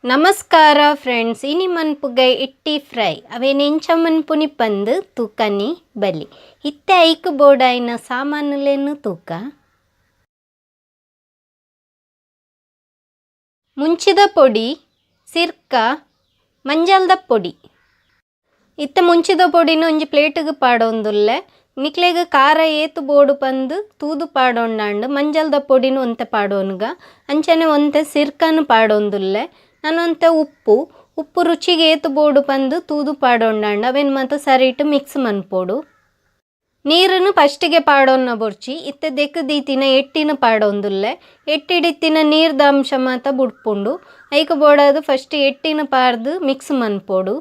ನಮಸ್ಕಾರ ಫ್ರೆಂಡ್ಸ್, ಇನಿ ಮನ್ಪುಗೈ ಇಟ್ಟಿ ಫ್ರೈ ಅವೇನು ಎಂಚ ಮನ್ಪುನಿ ಪಂದ್ ತೂಕನಿ ಬಲಿ. ಇತ್ತೆ ಐಕ್ ಬೋಡಾಯಿನ ಸಾಮಾನುಲೇನು ತೂಕ. ಮುಂಚಿದ ಪೊಡಿ, ಸಿರ್ಕ, ಮಂಜಲ್ದ ಪೊಡಿ. ಇತ್ತೆ ಮುಂಚಿದ ಪೊಡಿನ ಒಂಜಿ ಪ್ಲೇಟಿಗೆ ಪಾಡೊಂದುಲ್ಲೆ. ನಿಕ್ಲೆಗ್ ಖಾರ ಏತ್ ಬೋಡು ಪಂದ್ ತೂದು ಪಾಡೊಂಡಾಂಡ್ ಮಂಜಲ್ದ ಪೊಡಿನ ಒಂತೆ ಪಾಡೊನುಗ, ಅಂಚನೆ ಒಂತೆ ಸಿರ್ಕನು ಪಾಡೊಂದುಲ್ಲೆ. ನಾನೊಂತೆ ಉಪ್ಪು, ಉಪ್ಪು ರುಚಿಗೆ ಏತ್ ಬೋಡು ಪಂದ್ ತೂದು ಪಾಡೊಂಡಾಂಡ್ ಅವೇನು ಮಾತ ಸರಿಟ್ ಮಿಕ್ಸ್ ಮನ್ಪೊಡು. ನೀರನ್ನು ಫಸ್ಟಿಗೆ ಪಾಡೊನ್ನ ಬೊರ್ಚಿ. ಇತ್ತೆ ದೆಕ್ಕ್ ದೀತಿನ ಎಟ್ಟಿನ ಪಾಡೊಂದುಲ್ಲೆ. ಎಟ್ಟಿಡಿತ್ತಿನ ನೀರ್ದ ಅಂಶ ಮಾತ ಬುಡ್ಪುಂಡು. ಐಕ್ ಬೋಡಾದ್ ಫಸ್ಟ್ ಎಟ್ಟಿನ ಪಾರ್ದು ಮಿಕ್ಸ್ ಮನ್ಪೊಡು.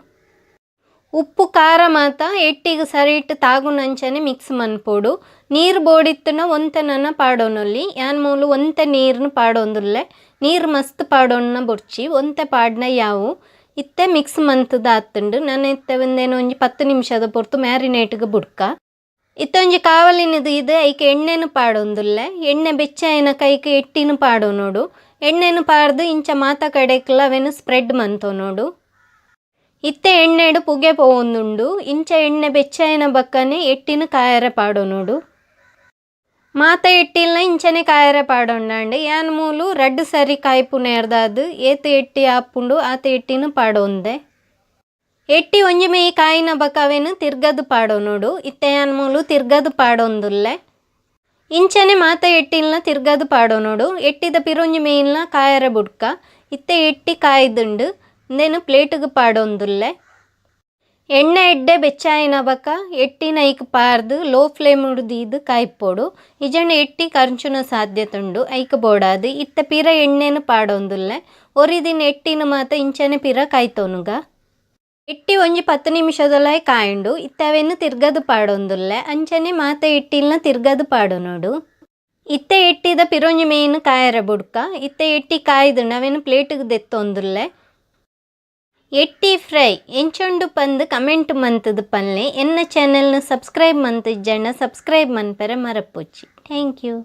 ಉಪ್ಪು ಖಾರ ಮಾತ ಎಟ್ಟಿಗೆ ಸರಿಟ್ ತಾಗುನಂಚನೆ ಮಿಕ್ಸ್ ಮನ್ಪೊಡು. ನೀರು ಬೋಡಿತ್ತುನ ಒಂತೆ ನನ ಪಾಡೊನೊಲಿ. ಯಾನ್ ಮೂಲು ಒಂತೆ ನೀರ್ನು ಪಾಡೊಂದುಲ್ಲೆ. ನೀರು ಮಸ್ತ್ ಪಾಡೊನ್ನ ಬೊರ್ಚಿ, ಒಂತೆ ಪಾಡ್ನ ಯಾವು. ಇತ್ತೆ ಮಿಕ್ಸ್ ಮಂತುದಾತುಂಡು. ನನ ಇತ್ತೆ ಒಂದೇನು ಒಂಜಿ 10 ನಿಮಿಷದ ಪೊರ್ತು ಮ್ಯಾರಿನೇಟ್ಗೆ ಬುಡ್ಕ. ಇತ್ತೆ ಒಂಜಿ ಕಾವಲಿನದು ಇದು ಐಕ್ ಎಣ್ಣೆನು ಪಾಡೊಂದುಲ್ಲೆ. ಎಣ್ಣೆ ಬೆಚ್ಚಾಯಿನ ಕೈಕ್ ಎಟ್ಟಿನ ಪಾಡೊನೊಡು. ಎಣ್ಣೆನು ಪಾಡ್ದು ಇಂಚ ಮಾತ ಕಡೆಕ್ಲ ಅವೇನು ಸ್ಪ್ರೆಡ್ ಮಂತೊನೊಡು. ಇತ್ತೆ ಎಣ್ಣೆಡು ಪುಗೆ ಪೋವೊಂದುಂಡು. ಇಂಚ ಎಣ್ಣೆ ಬೆಚ್ಚಾಯಿನ ಬಕ್ಕನೆ ಎಟ್ಟಿನ ಕಾಯರೆ ಪಾಡೊನೊಡು. ಮಾತ ಎಟ್ಟಿಲ್ನ ಇಂಚನೆ ಕಾಯರೆ ಪಾಡೊಂಡಾಂಡ್. ಯಾನ್ ಮೂಲು ರಡ್ಡ್ ಸರಿ ಕಾಯ್ಪುನೇರ್ದಾದ್ ಏತ್ ಎಟ್ಟಿ ಆಪುಂಡು ಆತ ಎಟ್ಟಿನ ಪಾಡೊಂದೆ. ಎಟ್ಟಿ ಒಂಜಿ ಮೇಯಿ ಕಾಯಿನ ಬಕ್ಕ ಅವೇನು ತಿರ್ಗದು ಪಾಡೊನೊಡು. ಇತ್ತೆ ಯಾನ್ ಮೂಲು ತಿರ್ಗದು ಪಾಡೊಂದುಲ್ಲೆ. ಇಂಚನೆ ಮಾತ ಎಟ್ಟಿಲ್ನ ತಿರ್ಗದು ಪಾಡೊನೊಡು. ಎಟ್ಟಿದ ಪಿರೊಂಜಿ ಮೇಯಿಲ್ನ ಕಾಯರೆ ಬುಡ್ಕ. ಇತ್ತೆ ಎಟ್ಟಿ ಕಾಯ್ದುಂಡು. ಇಂದೇನು ಪ್ಲೇಟಿಗೆ ಪಾಡೊಂದುಲ್ಲೆ. ಎಣ್ಣೆ ಎಡ್ಡೆ ಬೆಚ್ಚಾಯಿನ ಬಕ್ಕ ಎಟ್ಟಿನ ಐಕ್ ಪಾರ್ದು ಲೋ ಫ್ಲೇಮ್ ದೀದ್ ಕಾಯ್ಪೊಡು. ಇಜಂಡ ಎಟ್ಟಿ ಕರ್ಂಚುನ ಸಾಧ್ಯತೆ ಉಂಡು. ಐಕ್ ಬೋಡಾದ್ ಇತ್ತೆ ಪಿರ ಎಣ್ಣೆನು ಪಾಡೊಂದುಲ್ಲೆ. ಒರಿದಿನ ಎಟ್ಟಿನ ಮಾತ ಇಂಚನೆ ಪಿರ ಕಾಯ್ತೊನುಗ. ಎಟ್ಟಿ ಒಂಜಿ 10 ನಿಮಿಷದೊಲೈ ಕಾಯುಂಡು. ಇತ್ತೆ ಅವೇನು ತಿರ್ಗದು ಪಾಡೊಂದುಲ್ಲೆ. ಅಂಚನೆ ಮಾತ ಎಟ್ಟಿಲ್ನ ತಿರ್ಗದು ಪಾಡೊನೊಡು. ಇತ್ತೆ ಎಟ್ಟಿದ ಪಿರೊಂಜಿ ಮೇಯ್ನ್ ಕಾಯರೆ ಬುಡ್ಕ. ಇತ್ತೆ ಎಟ್ಟಿ ಕಾಯ್ದುಂಡು. ಅವೇನು ಪ್ಲೇಟಿಗೆ ದೆತ್ತೊಂದುಲ್ಲೆ. ಎಟ್ಟಿ ಫ್ರೈ ಎಂಚೊಂಡು ಪಂದ್ ಕಮೆಂಟ್ ಮಂತುದು ಪನ್ಲೆ. ಎನ್ನ ಚಾನೆಲ್ನ ಸಬ್ಸ್ಕ್ರೈಬ್ ಮಂತಿಜ್ಜಂಡ ಸಬ್ಸ್ಕ್ರೈಬ್ ಮನ್ಪೆರೆ ಮರಪೊಚ್ಚಿ. Thank you.